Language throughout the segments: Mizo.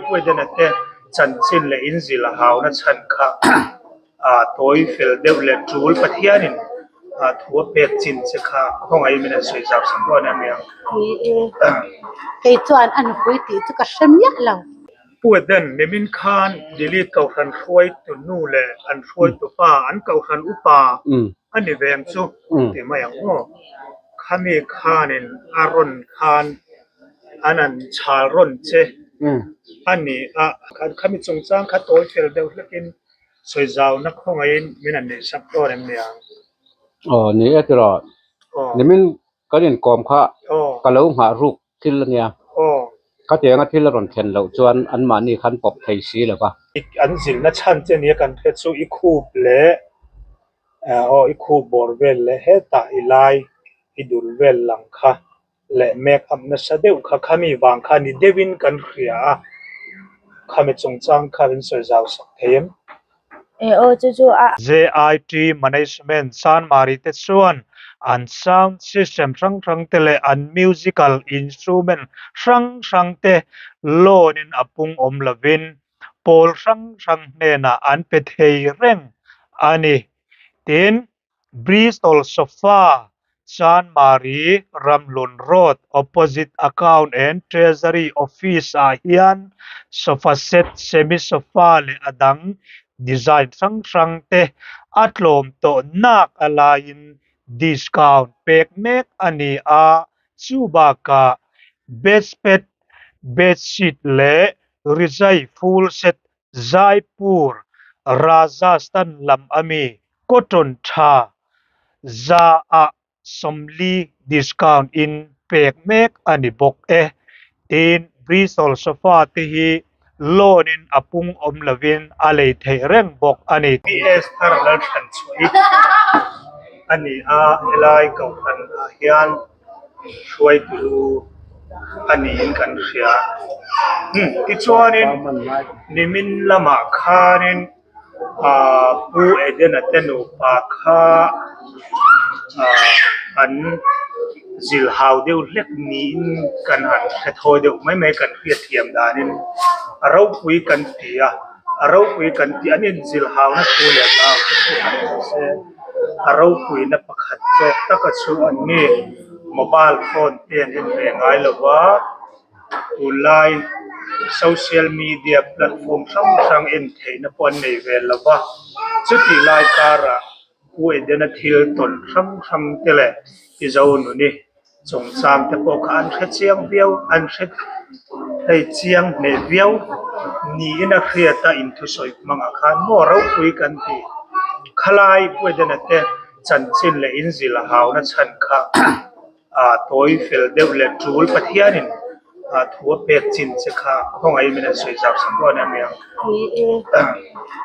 Pu Edena te chanchin leh inzil a hauna chhan kha tawi fel deuh leh tul Pathianin thu a pek chin che kha khawngaihin min han sawi zau sak dawn em nia. Ni e, kei chuan a nupui tih chu ka hre miah lo. Pu Eden, nimin khan Delete Kohhran hruaitu nu leh an hruaitu pa, an Kohhran upa a ni ve ang chu ti mai ang aw. Khami khanin a rawn khan an an chhal rawn che a ni a. Khami chungchang kha tawi fel deuh hlekin sawi zauna khawngaihin min han neih sak dawn em ni ang? Aw ni e tiraw. Nimin kan inkawm kha ka lo nghah ruk thil a nia. Khatianga thil a rawn thlen loh chuan anmahni khan pawp thei si lo va. An zilhna chhan che nia kan hriat chu i khup leh aw i khup bawr vel leh hetah i lai i dul vel lang kha leh make up nasa deuh kha khami vang kha ni deuhin kan hria a, khami chungchang kha min sawi zau sak thei em? E aw chu chu a. JIT Management Chanmari te chuan an sound system hrang hrang te leh an musical instrument hrang hrang te loan in a pung awm lovin pawl hrang hrang hnenah an pe thei reng a ni. Tin, Bristol Sofa, Chanmari, Ramhlun Road, opposite Account and Treasury Office ah hian sofa set, semi sofa leh a dang design hrang hrang te a tlawm tawh nak a laiin discount pek mek a ni a, chu bakah bedspread, bedsheet leh rizai full set Jaipur, Rajasthan lam ami cotton tha za ah 40 discount in pek mek a ni bawk e. Tin, Bristol sofa te hi loan in a pung awm lovin a lei theih reng bawk a ni. PS thar Lalthlanchhuahi a ni a, helai kohhran ah hian hruaitu lu a niin kan hria. Tichuanin nimin lamah khanin ahh Pu Edena te nupa kha ahh an zil hau deuh hlek niin kan han hre thawi deuh mai mai kan hriatthiam danin a ropui kan ti a. A ropui kan tih an inzil hauna thu leh hlau te chu kan hmu se, a ropuina pakhat zawk taka chu an ni. Mobile phone te an en ve ngai lo va, tunlai social media platform hrang hrang en theihna pawh an nei ve lo va, chutih lai karah Pu Edena thil tawn hrang hrang te leh Pi Zonuni chungchang te pawh kha an hre chiang viau, an hre hei chiang hneh viau niin a hriat a inthusawi hmangah khan maw ropui kan ti. Khalai Pu Edena te chanchin leh inzil a hauna chhan kha ah tawi fel deuh leh tul Pathianin ah thu a pek chin che kha khawngaihin min han sawi zau sak dawn em nia. Ni e,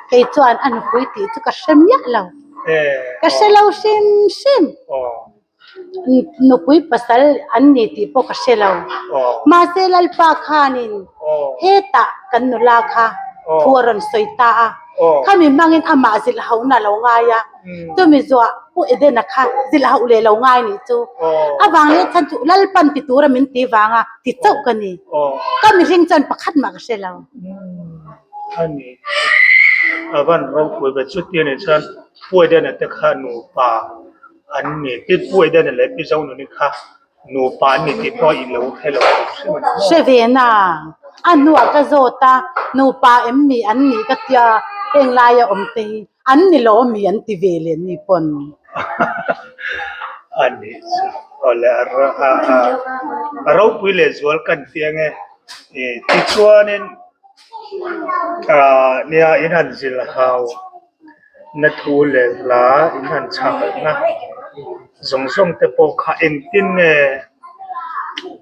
kei chuan a nupui tih chu ka hre miah lo. Ka hre lo hrim hrim. Nupui pasal an ni tih pawh ka hre lo. Mahse Lalpa khanin hetah kan nula kha thu a rawn sawi ta a, khami hmangin amah zilh hauhna a lo ngai a, chumi zuah Pu Edena kha zilh hauh leh lo ngai nih chu avang leh chhan chu Lalpan ti tura min ti vanga ti chauh ka ni. Ka mihring chuan pakhat mah ka hre lo. A ni, a van ropui ve chuti a nih chuan Pu Edena te kha nupa an ni pi Pu Edena leh Pi Zonuni kha nupa an ni tih pawh i lo hre lo tih hrim a ni maw? Hre ve na, a hnuah ka zawt a, nupa em mi an nih ka tia heng laia awm te hi an ni lo ami an ti ve leh ni pawn. A nih chu awle a ropui leh zual kan ti ange tichuanin nia in han zilh hau. Na thu leh hla in han chhakna zawng zawng te pawh kha engtin nge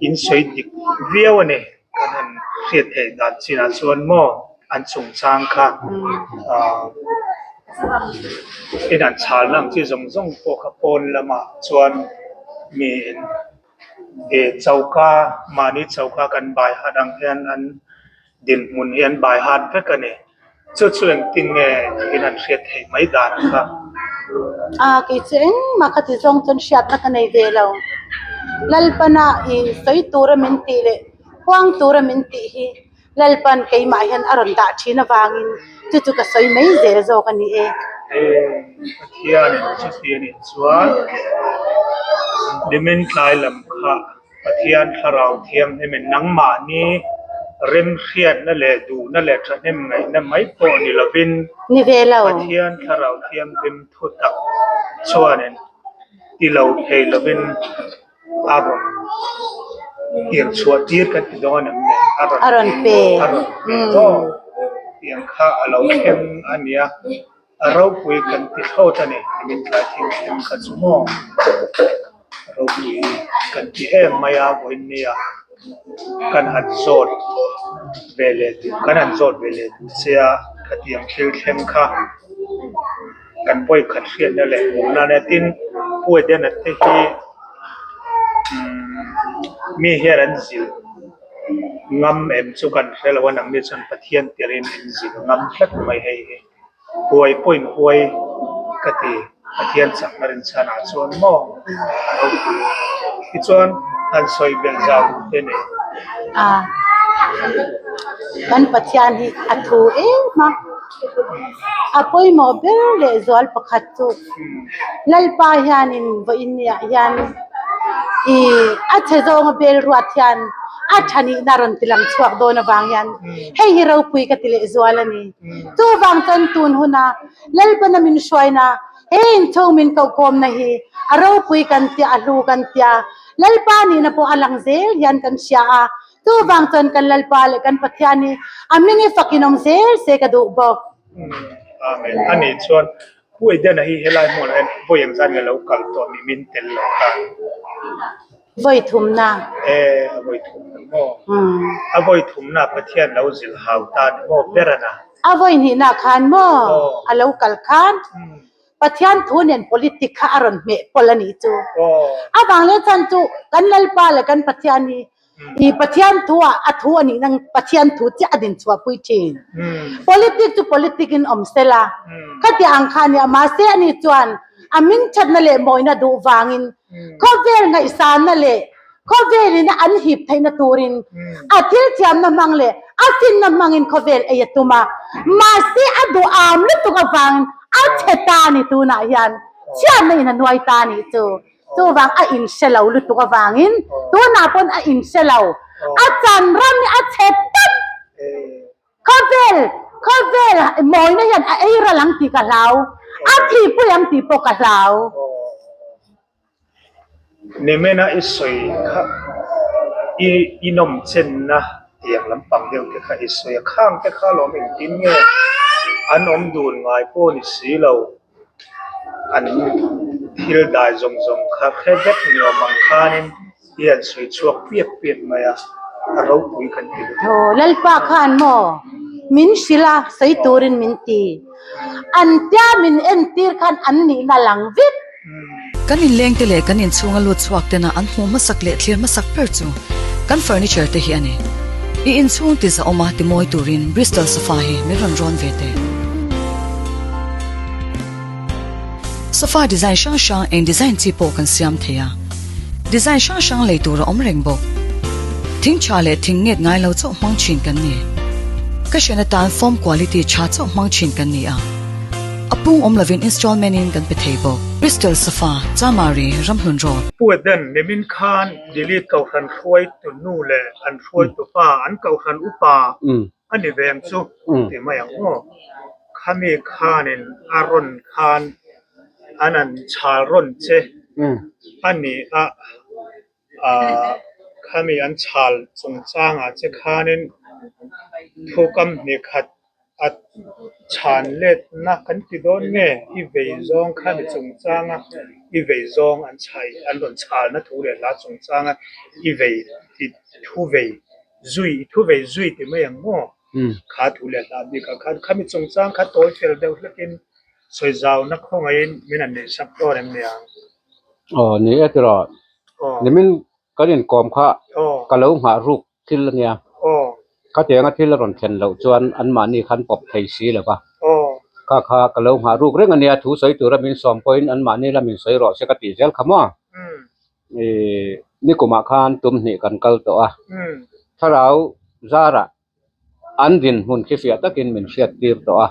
in sawi dik viau a ni kan han hriat theih dan chinah chuan maw an chungchang kha ah in han chhalna ang chi zawng zawng pawh kha pawn lamah chuan mi in eh choka mahni choka kan bai hat ang hian an Dinhmun hi an bai hat vek a ni. Chu chu engtin nge in an hriat theih mai dan ang kha? A, kei chu engmah ka ti zawng chuan hriatna ka nei ve lo. Lalpana i sawi tura min tih leh huang tura min tih hi. Lalpan keimah hian a rawn dah thin avangin chu chu ka sawi mai zel zawk a ni e. Pathianin chuti a nih chuan nimin tlai lam kha Pathian Thlarau Thianghlimin nangmahni remhriatna leh duhna leh thahnem ngaihna mai pawh ni lovin Ni ve lo. Pathian Thlarau Thianghlim thutak chuanin ti lo thei lovin a rawn tirh chhuah tir kan ti dawn em le? A rawn pe. A rawn pe maw? Tiang kha a lo thleng a nia. A ropui kan ti thlawt a ni. Nimin tlai thil thleng kha chu maw? A ropui kan ti em mai a, vawiin nia kan han zawt ve leh duh, kan han zawt ve leh duh che a, khatiang thil thleng kha. Kan vawikhat hriatna leh hmuhna ania tin Pu Edena te hi mi hian an zilh ngam em chu kan hre lo a nangni chuan Pathian telin in zilh ngam tlat mai hei hi huai pawh in huai ka ti Pathian chakna rinchhanah chuan maw a ropui tichuan han sawi belh zau duh te nei. Kan Pathian hi a thu em a. A pawimawh ber leh zual pakhat chu Lalpa hianin vawiin niah hian ih a chhe zawnga bel ruat hian a tha nihna rawn ti lang chhuak dawn avang hian hei hi ropui ka ti leh zual a ni. Chuvang chuan tun huna Lalpana min hruaina he inchhung min kohkawmna hi a ropui kan tia a hlu kan tia Lalpa nihna pawh a lang zel hian kan hria a. Chuvang chuan kan Lalpa leh kan Pathian hi a hming hi fakin awm zel se ka duh bawk. Amen. A nih chuan Pu Edena hi helai hmunah hian vawi engzat nge lo kal tawh mi min tel lo khan? Vawi thumna. E, a vawi thumna maw? A vawi thumna Pathian lo zilh hau ta ni maw Berana? A vawi hnihna khan maw a lo kal khan? Pathian thu nen politic kha a rawn hmeh pawlh a nih chu. A vang leh chuan chu kan Lalpa leh kan Pathian hi i Pathian thu ah a thu a nih nang Pathian thu chiah a din chhuah pui thin. Politic chu politic in awm sela khatiang ang kha a nia mahse a ni chuan a hming thatna leh mawina duh vangin khawvel ngaihsanna leh khawvel in a an hip theihna turin a thil thiamna hmang leh a finna hmangin khawvel ei a tum a, mahse a duham lutuk avangin a chhe ta a ni tunah hian chhiatna in a nuai ta a nih chu. Chuvang a inhre lo lutuk avangin tunah pawn a inhre lo, a chan ram hi a chhe tawp. Khawvel, khawvel mawina hian a ei ral ang tih ka hlau, a thihpui ang tih pawh ka hlau. Nimena i sawi kha i i nawm chenna tiang lampang deuh te kha i sawi a, khang te kha lawm engtin nge an awm dun ngai pawh ni si lo, an thil dai zawng zawng kha hre vek ni awm ang khanin i han sawi chhuak piap piap mai a, a ropui kan ti lutuk. Aw Lalpa khan maw min hrilh a sawi turin min ti. An tia min entir khan an nihna lang vek. Kan inlengte leh kan inchhunga lut chhuak tena an hmuh hmasak leh thlir hmasak ber chu kan furniture te hi a ni. I inchhung ti zahawma ti mawi turin Bristol sofa hi min rawn rawn ve teh. Sofa design hrang hrang eng design chi pawh kan siam thei a, design hrang hrang lei tur a awm reng bawk. Thing tha leh thing nget ngai lo chauh hmang thin kan ni. Ka hrian atan foam quality tha chauh hmang thin kan ni a, a pung awm lovin installment in kan pe thei bawk. Bristol Sofa, Chamari, Ramhlun Road. Pu Eden, nimin khan Delete Kohhran hruaitu nu leh an hruaitu pa, an Kohhran upa a ni ve ang chu ti mai ang maw? Khami khanin a rawn khan an an chhal rawn che a ni a, ah khami an chhal chungchangah che khanin thu kam hnih khat a chhan letna kan ti dawn nge i vei zawng khami chungchanga i vei zawng an chhai an rawn chhalna thu leh hla chungchanga i vei i thu vei zui i thu vei zui ti mai ang maw? Kha thu leh hla bikah khan khami chungchang kha tawi fel deuh hlekin sawi zauna khawngaihin min han neih sak dawn em niang? Aw ni e tiraw. Nimin kan inkawm kha ka lo nghah ruk thil a nia. Khatianga thil a rawn thlen loh chuan anmahni khan pawp thei si lo va. Kha kha ka lo nghah ruk reng a nia, thu sawi tura min sawm pawhin anmahni la min sawi rawh se ka tih zel kha maw? Nikumah khan tum hnih kan kal tawh a, thlarau zarah. An dinhmun khi fiah takin min hriattir tawh a.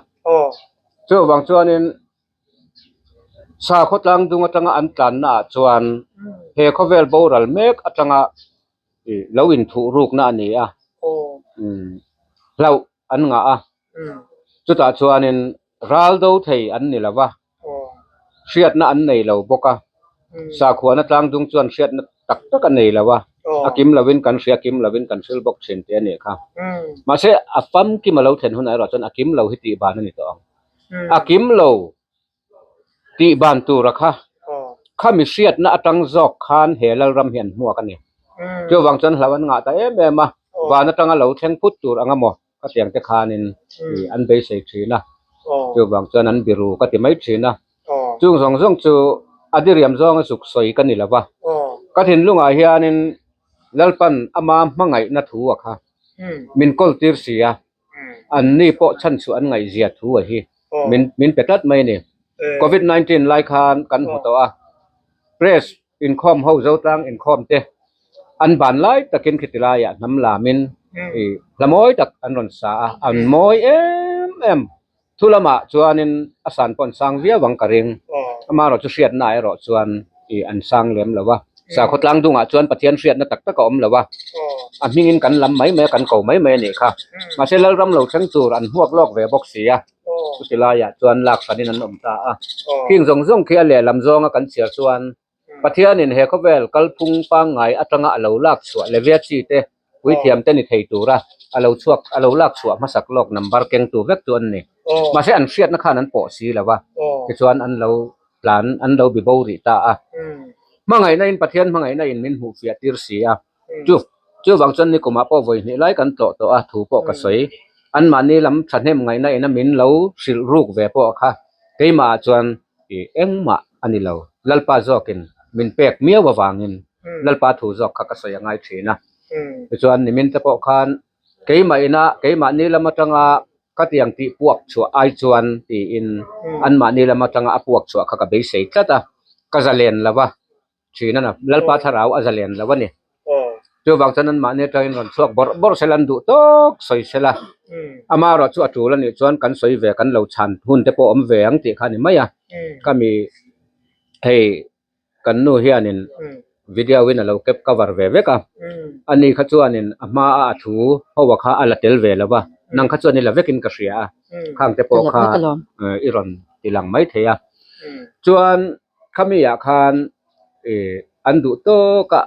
Chuvang chuanin sakhaw tlangdung atanga an tlanna ah chuan he khawvel boral mek atanga lo inthuh rukna a ni a, hlauh an ngah a. Chutah chuanin ral do thei an ni lo va, hriatna an nei lo bawk a. Sakhuana tlangdung chuan hriatna tak tak a nei lo a, a kim lovin kan hria, kim lovin kan hril bawk thin tih a nih kha. Mahse, a famkim a lo thlen hunah erawh chuan a kim lo hi tih ban a ni tawh ang. A kim lo tih ban tura kha, khami hriatna atang zawk khan he Lalram hi an hmuak a ni. Chuvang chuan hlau an ngah ta em em a, van atanga lo thleng phut tur ang emaw ka tiang te khanin an beisei thin a, chuvang chuan an biru ka ti mai thin a. Chung zawng zawng chu a diriam zawnga zuk sawi ka ni lo va, ka thinlungah hianin Lalpan ama hmangaihna thu a kha min kawl tir si a, Anni pawh chhan chhuah an ngaihzia thu a hi min min pe tlat mai a ni. Covid 19 lai khan kan hmu tawh a, press inkhawm ho Zotlang inkhawm te an ban lai takin khiti laiah hnam lamin ih hla mawi tak an rawn sa a, an mawi em em. Thu lamah chuanin a san pawh an sang viau ang ka ring. Amaherawh chu hriatna erawh chuan ih an sang lem lo a. Sakhaw tlang dungah chuan Pathian hriatna tak tak a awm lo a. A hmingin kan lam mai mai a, kan ko mai mai a nih kha. Mahse Lalram lo thleng tur an hmuak lawk ve bawk si a. Chuti laiah chuan lak hranin an awm ta a. Khing zawng zawng khi a lehlam zawnga kan chhiar chuan Pathianin he khawvel kalphung pangngai atanga a lo lak chhuah Levia chi te puithiam te ni thei tura a lo chhuak a lo lak chhuah hmasak lawk number kengtu vek chu an ni. Mahse an hriatna khan an pawh si lo va, tichuan an lo tlan an lo bi bo rih ta a. Hmangaihna in Pathian hmangaihna in min hmuh fiah tir si a. Chu chuvang chuan nikumah pawh vawi hnih lai kan tlawh tawh a thu pawh ka sawi. Anmahni lam thahnem ngaihna ina min lo hrilh ruk ve pawh kha keimahah chuan I engmah a ni lo. Lalpa zawkin min pek miau avangin Lalpa thu zawk kha ka sawi a ngai thin a. Tichuan nimin te pawh khan keimah ina keimahni lam atanga ka tiang tih puak chhuah ai chuan tiin anmahni lam atanga a puak chhuah kha ka beisei tlat a, ka zalen lo va. Thin a na. Lalpa thlarau a zalen lo a ni. Chuvang chuan anmahni atangin rawn chhuak bawrh bawrh sela an duh tawk sawi sela. Amaherawh chu a tul a nih chuan kan sawi ve kan lo chhan hun te pawh awm ve ang tih kha a ni mai a. Ka mi hei kan nu hianin video in a lo cap cover ve vek a. Ani kha chuanin a hma a a thu ho a kha a la tel ve lo va. Nang kha chuan i la vekin ka hria a. Khang te pawh kha i rawn ti lang mai thei a. Chuan Khami ah khan ih an duh tawk a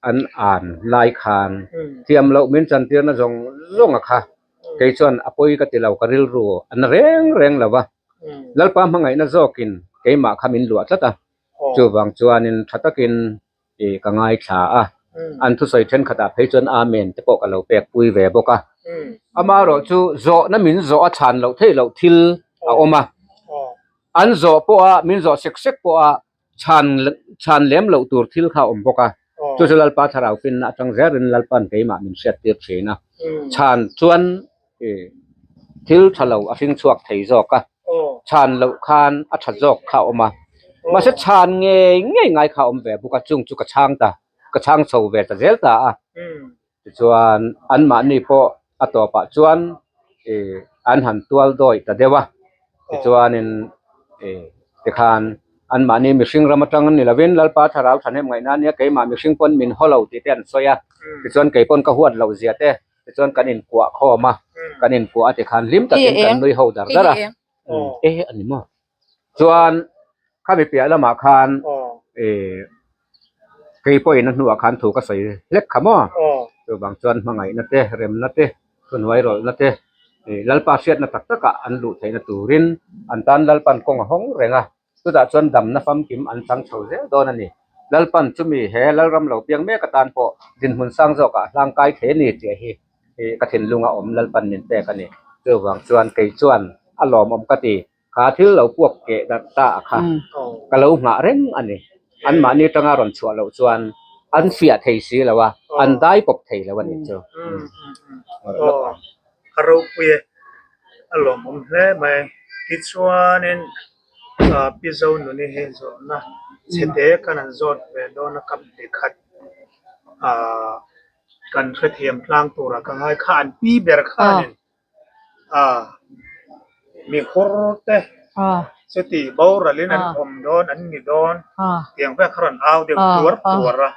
an an lai khan thiam loh min chantirna zawng zawng a kha kei chuan a pawi ka ti lo ka rilru a na reng reng lo va Lalpa hmangaihna zawkin keimah kha min luah tlat a chuvang chuanin tha takin ih ka ngaithla a an thusawi thenkhatah phei chuan Amen te pawh ka lo pek pui ve bawk a amaherawh chu zawhna min zawh a chhan loh theih loh thil a awm a. An zawh pawha min zawh sek sek pawha chhan chhan lem loh tur thil kha a awm bawk a, chu chu Lalpa thlarau finna atang zerin Lalpa'n keimah min hriat tir thin a, chhan chuan ih thil tha lo a hring chhuak thei zawk a, chhan loh khan a tha zawk kha a awm a, mahse chhan ngei ngei ngai kha a awm ve bawk a, chung chu ka chhang ta ka chhang chho ve ta zel ta a. Tichuan anmahni pawh a tawpah chuan ih an han tual dawi ta deuh a, tichuanin ih tikhan anmahni mihring ram atang ni lovin Lalpa thlarau thahnem ngaihna ania keimah mihring pawn min haw lo tih te an sawi a, tichuan kei pawn ka huat loh zia te tichuan kan inkuah khawm a, kan inkuah a tikhan hlim takin kan nui ho dar dar a, e a ni maw? Chuan khami piah lamah khan ih kei pawhin a hnuah khan thu ka sawi hlek kha maw? Chuvang chuan hmangaihna te, remna te, thuhnuai rawlhna te ih Lalpa hriatna tak takah an luh theihna turin an tan Lalpan kawng a hawng reng a, chutah chuan damna famkim an chang chho zel dawn a ni. Lalpan chumi he Lalram lo piang mek atan pawh dinhmun sang zawkah hlangkai thei a ni tih hi ih ka thinlunga awm Lalpan min pek a ni. Chuvang chuan kei chuan a lawmawm ka ti. Kha thil lo puak keh darh ta a kha ka lo nghah reng a ni. Anmahni atanga rawn chhuah loh chuan an fiah thei si lo a, an dai pawp thei lo a nih chu. Aw, a ropui e, a lawmawm hle mai. Tichuanin Pi Zonuni hi zawhna chhete kan han zawt ve dawn a, ka hmeh khat kan hrethiam tlang tura ka ngai kha an pi ber khanin. A mi hur te chuti boral in an awm dawn an ni dawn tiang vel kha rawn au deuh tuar tuar a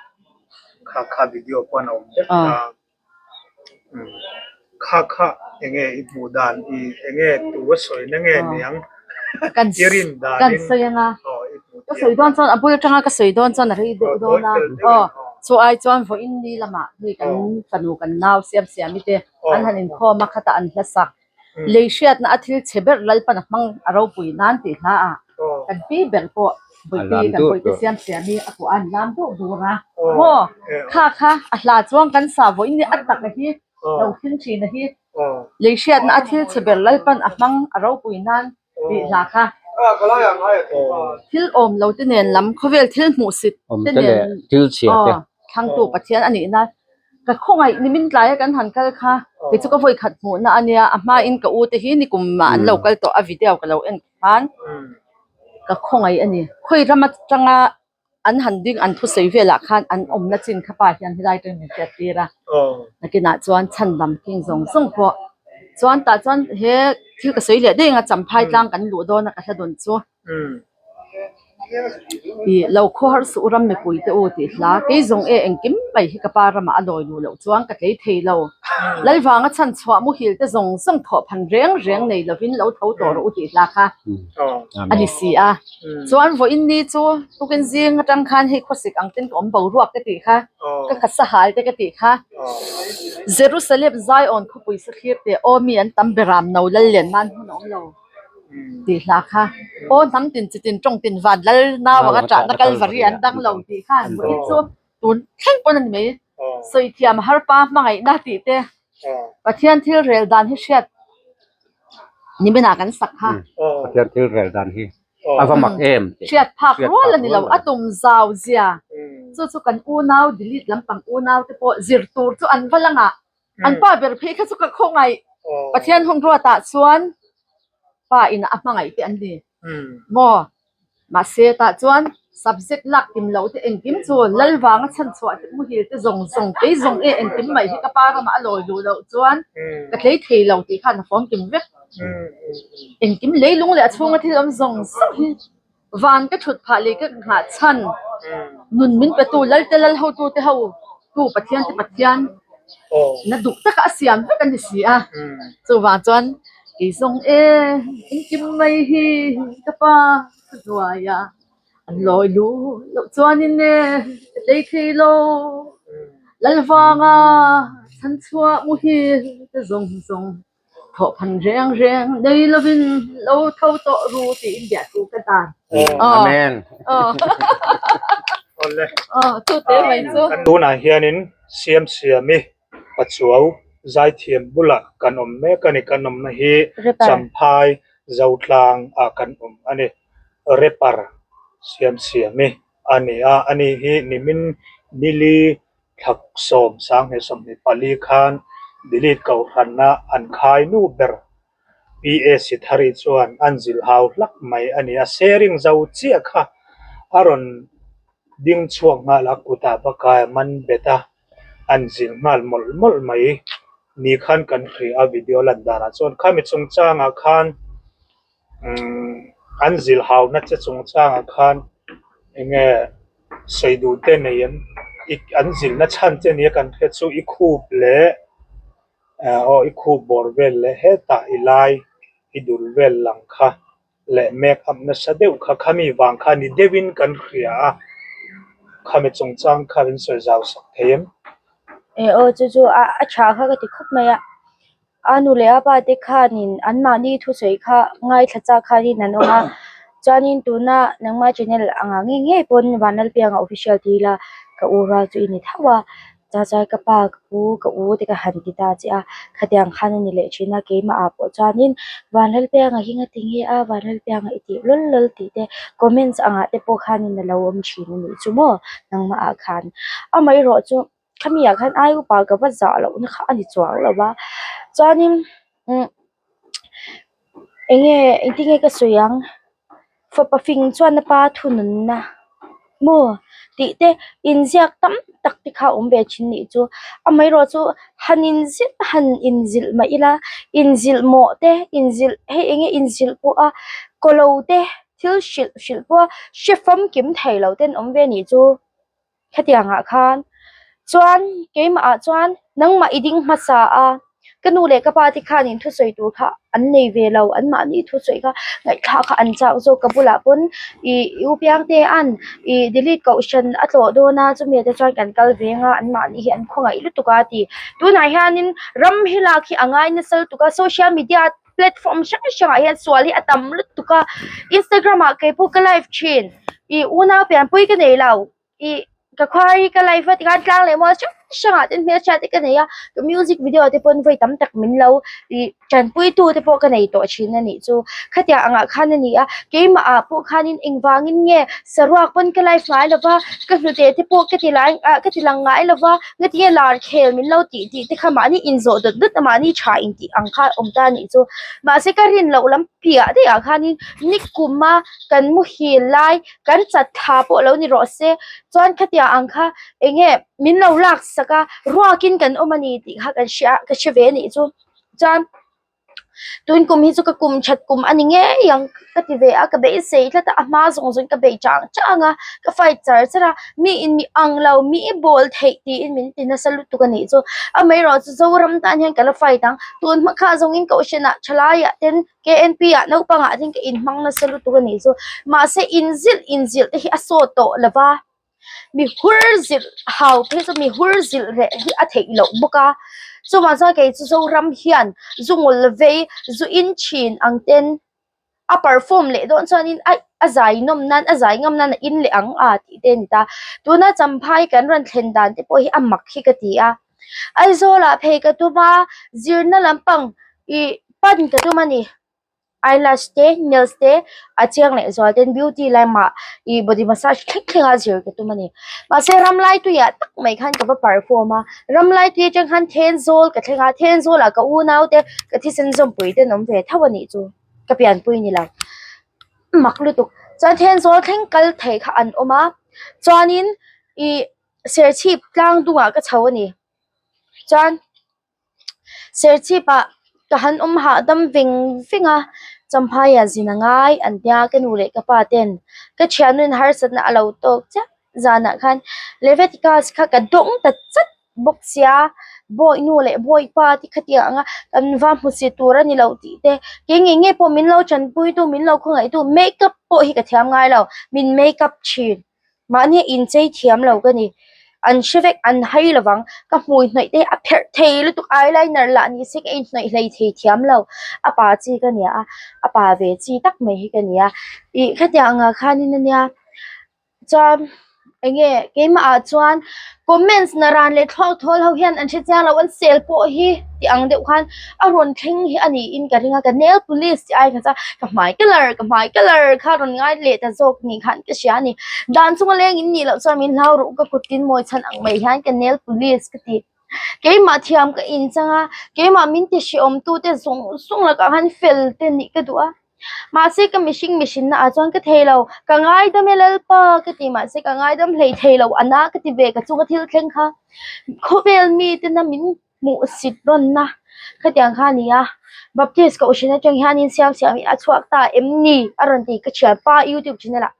kha kha video pawn a awm vek a kha kha enge i hmuh dan i enge tu a sawi na nge niang i rin dan in aw i hmuh Ka sawi dawn chuan a bul atanga ka sawi dawn chuan a rei deuh dawn a aw chu ai chuan vawiin ni lamah hei kan fanu kan nau siam siami te an han inkhawm a khatah an hla sak lei hriatna a thil chhe ber Lalpan a hmang a ropui nan tih hla ah kan pi ber pawh Bawihte kan bawihte siam siami a kuah a an lam duh dur a maw kha kha a hla chuan kan sa vawiin ni a taka hi lo thleng thin a hi lei hriatna a thil chhe ber Lalpan a hmang a ropui nan tih hla kha thil awm lo te nen lam khawvel thil hmuhsit te nen aw thlangtu Pathian a nih nan ka khawngaih ni min tlai a kan han kal kha kei chu ka vawi khat hmuhna a nia a hmain ka u te hi nikum ah an lo kal tawh a video ka lo en khan ka khawngaih a ni khawi ram atanga an han ding an thusawi velah khan an awmna chin kha pa hian helai atangin min hriat tir a nakinah chuan chhandam king zawng zawng pawh chuan tah chuan he thil ka sawi leh daih ang a champhai tlang kan luh dawn a ka hla dawn chu ih lo khaw har suh ram mipui te u tih hla kei zawng e engkim mai hi ka pa ramah a lawi luh loh chuan ka tlei thei lo Lalvanga chhan chhuah muhil te zawng zawng thawh phan reng reng nei lovin lo tho tawh rawh u tih hla kha a ni si a. Chuan vawiin ni chu tukin zing atang khan hei khawsik ang ten ka awm boruak ka tih kha, ka khat sahal te ka tih kha. Jerusalem Zion khawpui sathlir teh aw mi an tam beram no lal len nan hmun a awm lo tih hla kha. Aw hnam tin chitin tawng tin van lal nau anga ṭahna Kalvari an dang lo tih khan vawiin chu tun thleng pawn a ni mai. Sawi thiam har pa hmangaihna tih te Pathian thil rel dan hi hriat niminah kan sak kha. Pathian thil rel dan hi a va mak em tih. Hriat phak rual a ni lo, a tum zau zia. Chu chu kan unau delete lampang unau te pawh zir tur chu an va lang ah an pa ber phei kha chu ka khawngaih. Pathian hun ruatah chuan pa in a hmangaih te an ni. Maw? Mahse tah chuan subject lak kim loh te engkim chu lal vanga chhan chhuah te muhil te zawng zawng kei zawng e engkim mai hi ka pa ramah a lawi duh loh chuan ka tlei thei lo tih khan a fawm kim vek. Engkim leilung leh a chhunga thil awm zawng zawng hi van ka thut phah leh ka nghah chhan nun min petu Lalte lal hotu te ho tu Pathian te Pathian na duh taka a siam vek a ni si a. Chuvang chuan Kei zawng e, engkim mai hi ka pa ka hnuai a, an lawi lu loh chuanin e ka tlei thei lo. Lalvanga chhan chhuah muhil te zawng zawng thawh phan reng reng nei lovin lo tho tawh ru tiin biahtu ka dan. Amen. Awle. Aw, chu te mai chu. Tunah hianin siam siam i Pachuau zaithiam bulah kan awm mek a ni. Kan awmna hi Champhai Zotlang ah kan awm a ni. Rapper siam siam i a ni a, ani hi nimin nili thlak 10 2024 khan Delete Kohhrana an khai nu ber PA Sithari chuan an zilh hau hlak mai a ni. A sharing zo chiah kha a rawn ding chhuak nghal a, kutah va kai a man bet a. an zilh nghal mawlh mawlh mai ni khan kan hria a video lan danah chuan khami chungchangah khan umm an zilh hauna che chungchangah khan eng nge sawi duh te nei em an zilhna chhan che nia kan hriat chu i khup leh aw i khup bawr vel leh hetah i lai i dul vel lang kha. leh make up nasa deuh kha khami vang kha ni deuhin kan hria a, khami chungchang kha min sawi zau sak thei em? E aw chu chu a a tha kha ka ti khawp mai a, a nu leh a pa te khanin anmahni thusawi kha ngaithla chak khanin an awm a, chuanin tuna nangma channel anga ngei ngei pawn Vanlalpianga official ti ila ka u rual chu i ni tho a. Cha chuan ka pa ka pu ka u te ka han ti ta che a, khatiang khan a ni leh thin a keimah ah pawh chuanin Vanlalpianga hi nga ti nge a Vanlalpianga i tih lawl lawl tih te comments angah te pawh khanin a lo awm thin a nih chu maw nangmah ah khan amaherawh chu khami ah khan ai upa ka va zah loh na kha a ni chuang lo va chuanin umm eng nge engtin nge ka sawi ang fapa fing chuan a pa thununna. Maw tih te inziak tam tak te kha a awm ve thin nih chu amaherawh chu han inzilh han inzilh mah ila inzilh mawh te inzilh hei eng nge inzilh pawh a kawlo te thil hrilh hrilh pawh a hre famkim thei lo te an awm ve nih chu. Hetiang ah khan chuan keimah ah chuan nangmah i ding hmasa a ka nu leh ka pa te khanin thusawi tur kha an nei ve lo anmahni thusawi kha ngaihthlak kha an chak zawk ka bulah pawn ih u Piangte an ih delete kohhran a tlawh dawn a chumi ah te chuan kan kal veng a anmahni hi an khawngaih lutuk a ti tunah hianin ram hi lak hi a ngai nasa lutuk a social media platform hrang hrangah hian sual hi a tam lutuk a instagram ah keipawh ka live thin ih unau pianpui ka nei lo ih ka khuar hi ka live a tikhan tlang leh mual hrang hrangah ten hmelchhia te ka nei a ka music video te pawn vawi tam tak min lo ih tanpui tu te pawh ka nei tawh thin a nih chu khatiang angah khan a ni a keimah ah pawh khanin engvangin nge saruak pawn ka live ngai lo va ka hnute te pawh ka ti lai ah ka ti lang ngai lo va ngatinge lar khel min lo tih tih te kha mahni inzawh dawt dawt a mahni tha intih ang kha a awm ta a nih chu mahse ka rin loh lam piah daih ah khanin nikuma kan muhil lai kan chat thla pawh lo ni rawh se chuan khatiang ang kha eng nge min lo lak sak a ruakin kan awm a ni tih kha kan hria ka hre ve a nih chu chuan tun kum hi chu ka kum that kum a ni ngei ang ka ti ve a ka beisei tlat a a hma zawng zawng in ka bei chang chang a ka fight char char a mi in mi ang lo mi i bawl theih tiin min ti nasa lutuk a nih chu amaherawhchu Zoram tan hian ka la fight ang tun hma kha zawng in kohhran ah thalai ah ten K_N_P ah naupang ah ten ka inhmang nasa lutuk a nih chu mahse inzilh inzilh te hi a sawt tawh lo va. Mi hur zilh hau phei chu mi hur zilh reh hi a theih loh bawk a chuvang chuan kei chu Zoram hian zu ngul vei zu in thin ang ten a perform leh dawn chuanin aih a zai nawm nan a zai ngam nan a in leh ang a tih te a ni ta tuna Champhai kan rawn thlen dan te pawh hi a mak hi ka ti a Aizawl ah phei ka tum a zirna lampang ih pan ka tum a ni. Eyelash te nails te a chiang leh zual ten beauty lamah ih body massage thleng thleng a zir ka tum a ni mahse ramlai tuiah tak mai khan ka va perform a ramlai tui atang khan Thenzawl ka thleng a Thenzawl ah ka unau te ka thisen zawmpui te an awm ve tho a nih chu ka pianpui ni lo mak lutuk chuan Thenzawl thleng kal thei kha an awm a chuanin ih Serchhip tlang dungah ka chho a ni chuan. Serchhip ah ka han awm hahdam veng veng a Champhai ah zin a ngai an tia ka nu leh ka pa ten ka thiannu in harsatna a lo tawk chiah zanah khan Leviticus kha ka dawng ta chat bawk sia bawihnu leh bawipa te khatiang anga kan va hmu si tur a ni lo tih te kei ngei ngei pawh min lo tanpui tu min lo khawngaih tu makeup pawh hi ka thiam ngai lo min makeup thin. Mahni inchei thiam lo ka ni. An hre vek, an hai lovang. Ka hmui hnawih te a pherh thei lutuk eyeliner lah ni se ka inhnawih hlei thei thiam lo. A pa chi ka nia a, a pa ve chi tak mai hi ka nia. Ih khatiang angah khanin ania chuan eng nge keimah ah chuan comments na ran leh thluak thawl ho hian an hre chiang lo an sel pawh hi tih ang deuh khan a rawn thleng hi a niin ka ring a ka nail polish tih ai kha chuan ka hmai colour ka hmai colour kha a rawn ngai leh ta zawk ni khan ka hria a ni dan chunga leng in nih loh chuan min hlau ruh ka kut tin mawi chhan ang mai hian ka nail polish ka ti keimah thiam ka in chang a keimah min ti hreawm tu te zawng zawng lakah khan fel te nih ka duh a mahse ka mihring mihrin na ah chuan ka thei lo ka ngaidam e lalpa ka ti mahse ka ngaidam hlei thei lo a na ka ti ve ka chunga thil thleng kha khawvel mi tena min hmuh sit rawnna khatiang kha a ni a baptist kohhran atang hianin siam siam hi a chhuak ta em ni a rawn ti ka thianpa youtube channel ah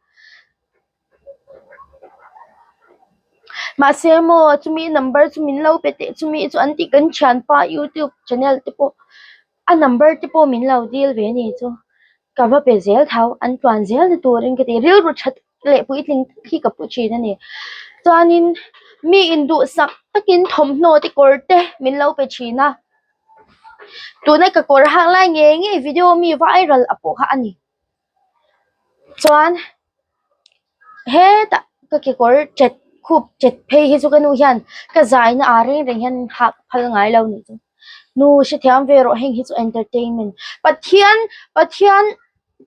mahse maw chumi number chu min lo pe teh chumi chu an tih kan thianpa youtube channel te pawh a number te pawh min lo dil ve a ni chu ka va pe zel tho an tluan zel na turin ka ti rilru tha tak leh puitling tak hi ka pu thin a ni chuanin mi induhsak takin thawmhnaw te kawr te min lo pe thin a tuna ka kawr hak lai ngei ngei video mi viral a pawh kha a ni chuan hetah ka kekawr chet khup chet phei hi chu ka nu hian ka zai na ah reng reng hian hak phal ngai lo nih chu nu hrethiam ve rawh heng hi chu entertainment Pathian Pathian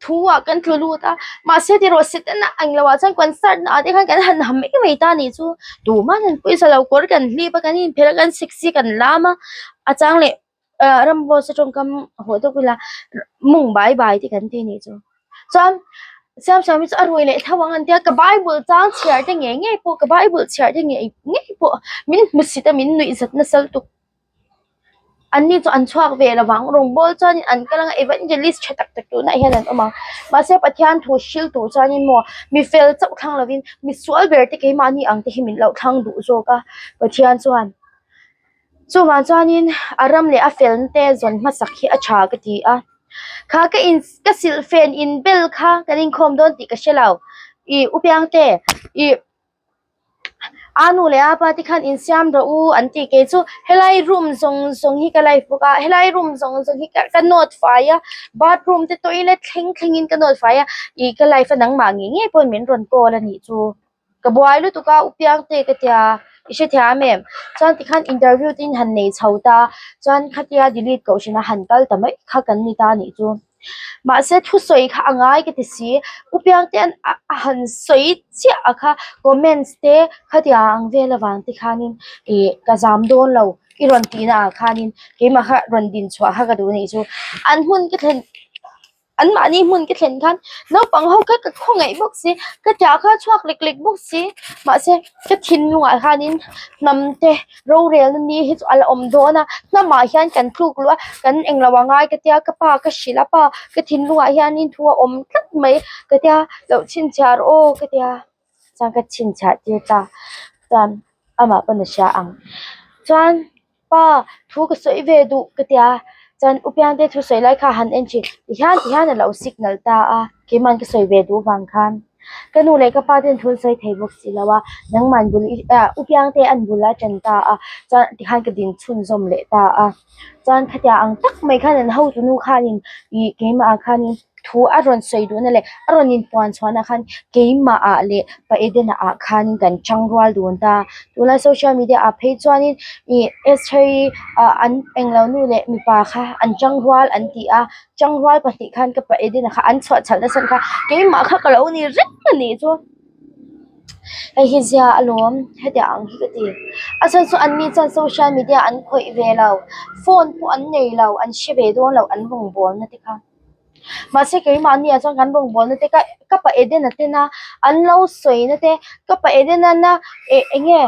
thu ah kan tlu lut a mahse tiraw Satan a englo ah chuan concert na ah te khan kan han ha mai mai ta nih chu tuman an pawisa lo kawr kan hlip a kan inphelh a kan sexy kan lam a a chang leh ah ramboss a tawngkam haw deuh ila mung bai bai te kan ti nih chu chuan. Siamsiam hi chu a rui leh tho ang an tia, ka bible chang chhiar te ngei ngei pawh ka bible chhiar te ngei ngei pawh min hmusit a min nuih zat nasa lutuk. An ni chu an chhuak ve lo vang rawngbawl chuanin an kal anga evangelist tha tak tak tunah hian an awm ang mahse Pathian thu hril tur chuanin maw mi fel chauh thlang lovin mi sual ber te keimahni ang te hi min lo thlang duh zawk a Pathian chuan chuvang chuanin a ram leh a felna te zawn hmasak hi a tha ka ti a kha ka in ka silhfen in bel kha kan inkhawm dawn tih ka hre lo ih u Piangte ih. A nu leh a pa te khan insiam rawh u an ti kei chu helai room zawng zawng hi ka live bawk a helai room zawng zawng hi ka nawt fai a bathroom te toilet thleng thleng in ka nawt fai a ih ka live a nangmah ngei ngei pawhin min rawn call a nih chu ka buai lutuk a u piangte ka tia i hrethiam em chuan tikhan interview te in han nei chho ta chuan khatia delete kohhran a han kal ta mai kha kan ni ta a nih chu. Mahse thusawi kha a ngai ka ti si, U Piangtea'n a han sawi chiah a kha comments te khatiang ang vel avang te khanin ih ka zam dawn lo i rawn tihna ah khanin keimah kha rawn din chhuah kha ka duh anih chu. An hmun ka thlen anmahni hmun ka thlen khan naupang ho kha ka khawngaih bawk si, ka ṭah kha a chhuak lek lek bawk si mahse ka thinlungah khanin hnam te Rorelna ni hi chu a la awm dawn a, hnamah hian kan tluk luh a, kan englo a ngai ka tia, ka pa ka hrilh a pa ka thinlungah hianin thu a awm tlat mai ka tia, loh chhinchhiah rawh aw ka tia, chuan ka chhinchhiah tir ta, chuan amah pawn a hria ang, chuan pa thu ka sawi ve duh ka tia, chuan u Piangte thu sawi lai kha han en thin, tihian tihian a lo signal ta a, keiman ka sawi ve duh vang khan. Ka nu leh ka pa ten thu an sawi thei bawk si lo a, nangman bul i ah u Piangte an bul a ṭan ta a, chuan tikhan ka din chhunzawm leh ta a, chuan khatiang ang tak mai khan an hotu nu khanin ih keimah ah khanin thu a rawn sawi duhna leh a rawn inpuan chhuahna khan keimah ah leh pa Edena ah khanin kan chang rual dun ta, tunlai social media ah phei chuanin ih Esther-i ah an englo nu leh mipa kha an chang rual an ti a. Changrual pahnih khan ka pa Edena kha an chhuah chhalh nasa kha keimah kha ka lo ni reng a nih chu hei hi zia alawm hetiang ang hi ka ti a chhan chu an ni chuan social media an khawih ve lo phone pawh an nei lo an hre ve dawn lo an rawngbawlna te kha mahse keimahni ah chuan kan rawngbawlna te kha ka pa Edena tena an lo sawina te ka pa Edena na eh eng nge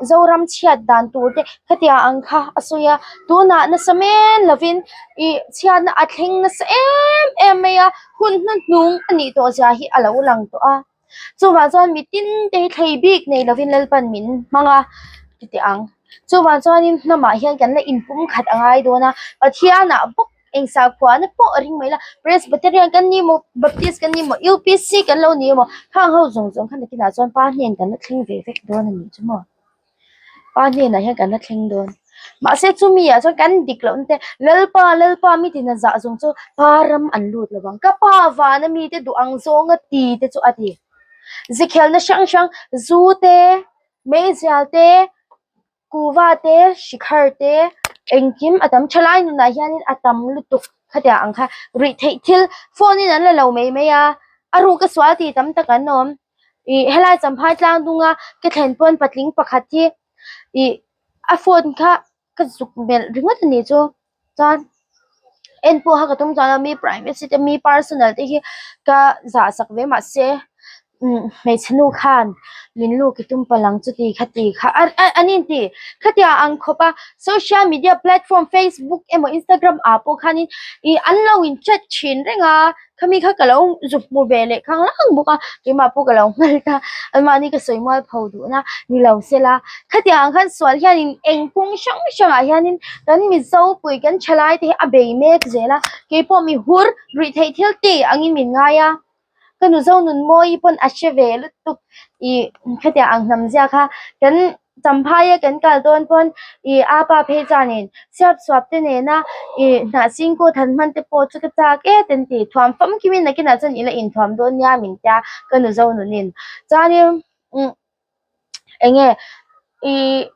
Zoram chhiat dan tur te khatiang ang kha a sawi a tunah nasa men lovin ih chhiatna a thleng nasa em em mai a hun hnuhnung a nih tawh zia hi a lo lang tawh a chuvang chuan mitin te hi thlei bik nei lovin Lalpan min hmang a titi ang chuvang chuanin hnamah hian kan la inpum khat a ngai dawn a Pathianah bawk eng sakhuana pawh a ring mai la Presbyterian kan ni maw Baptist kan ni maw U_P_C kan lo ni emaw khang ho zawng zawng kha nakinah chuan pa hnen kan la thleng ve vek dawn a nih chu maw. Pa hnenah hian kan la thleng dawn. Mahse chumi ah chuan kan dik lohna te Lalpa Lalpa mi tina zah zawng chu pa ram an lut lo vang. Ka pa vana mite duh ang zawnga ti te chu a ti. Zikhelna hrang hrang zu te, meizial te, kuva te, shikhar te engkim a tam thalai nunah hianin a tam lutuk khatiang ang kha ruih theih thil phone in an la lo mai mai a, a ruk a sual tih tam tak an awm. Ih helai champhai tlang dunga ka thlen pawn patling pakhat hi ih a phone kha ka zuk melh ringawt a nih chu chuan en pawh kha ka tum chuan a mi privacy te mi personal te hi ka zah sak ve mahse umm hmeichhe nu khan min luk i tum palh ang chuti khati kha an inti khatiang ang khawp a social media platform facebook emaw instagram ah pawh khanin ih an lo in chat thin reng a. Khami kha ka lo zuk hmu ve leh khang lang bawk a, keimah pawh ka lo nghal ta, anmahni ka sawi mual pho duhna ni lo se la. Khatiang ang khan sual hianin eng kawng hrang hrangah hianin kan Mizo pui kan thalai te hi a bei mek zel a, keipawh mi hur ruih theih thil ti angin min ngai a, ka nu Zonunmawii pawn a hre ve lutuk ih khatiang ang hnam zia kha kan Champhaia kan kal dawn pawn ih a pa phei chuanin siap suap te nena ih hnah singkut han hman te pawh chu ka chak e te an ti thuam famkimin nakinah chuan ila inthuam dawn nia min tia ka nu zo nunin chuanin umm eng nge ih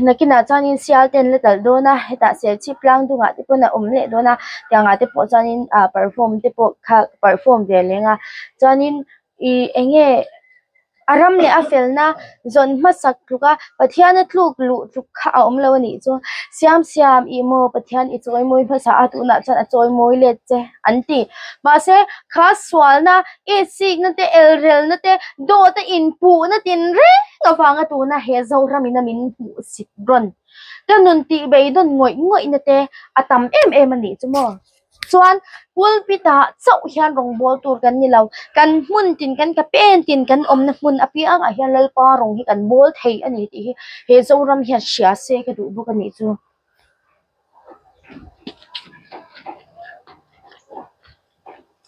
nakinah chuanin sial te an la talh dawn a hetah serchhip tlang dungah te pawn a awm leh dawn a tiangah te pawh chuanin ah perform te pawh kha perform ve leng a chuanin ih eng nge. A ram leh a felna zawn hmasak tluka Pathiana tluk luh tluk kha a awm lo a nih chu. Siam siam ih maw Pathian i chawimawi hmasa a tunah chuan a chawimawi let che an ti. Mahse kha sualna, itsikna te, elrelna te, dawta inpuhna tinreng avanga tuna he Zoramin a min hmuhsit rawn ka nun tih beidawn ngawih ngawihna te a tam em em a nih chu maw. Chuan pulpit ah chauh hian rawngbâwl tur kan ni lo, kan hmun tin kan ka pen tin kan awmna hmun apiang ah hian Lalpa rawng hi kan bâwl thei a ni tih hi he Zoram hian hria se ka duh bawk a nih chu.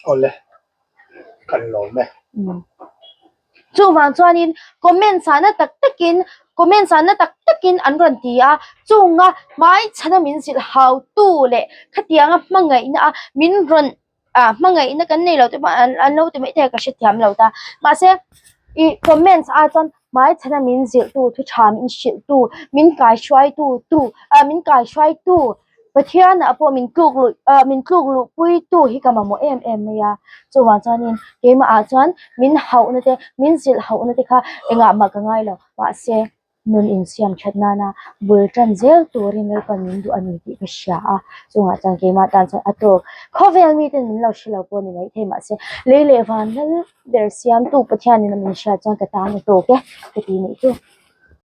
Awle, kan lawm e. Chuvang chuanin comment sahna tak takin comment sahna tak takin an rawn ti a, chunga hmaichhana min zilh hautu leh khatianga hmangaihna a min rawn ah hmangaihna kan nei lo te pawh an an lo ti mai thei a ka hrethiam lo ta. Mahse ih comments ah chuan hmaichhana min zilhtu thu tha min hrilhtu min kaihruaitu tu ah min kaihruaitu Pathianah pawh min tluk luh ah min tluk luh pui tu hi ka mamawh em em mai a, chuvang chuanin keimahah chuan min hauhna te min zilh hauhna te kha engah mah ka ngai lo mahse nun insiam that nana bul tan zel turin Lalpan min duh a ni tih ka hria a, chungah chuan keimah tan chuan a tawk khawvel miten min lo hre lo pawh a ni maithei mahse lei leh van lal ber siamtu Pathianin a min hriat chuan ka tan a tawk e ka ti nih chu.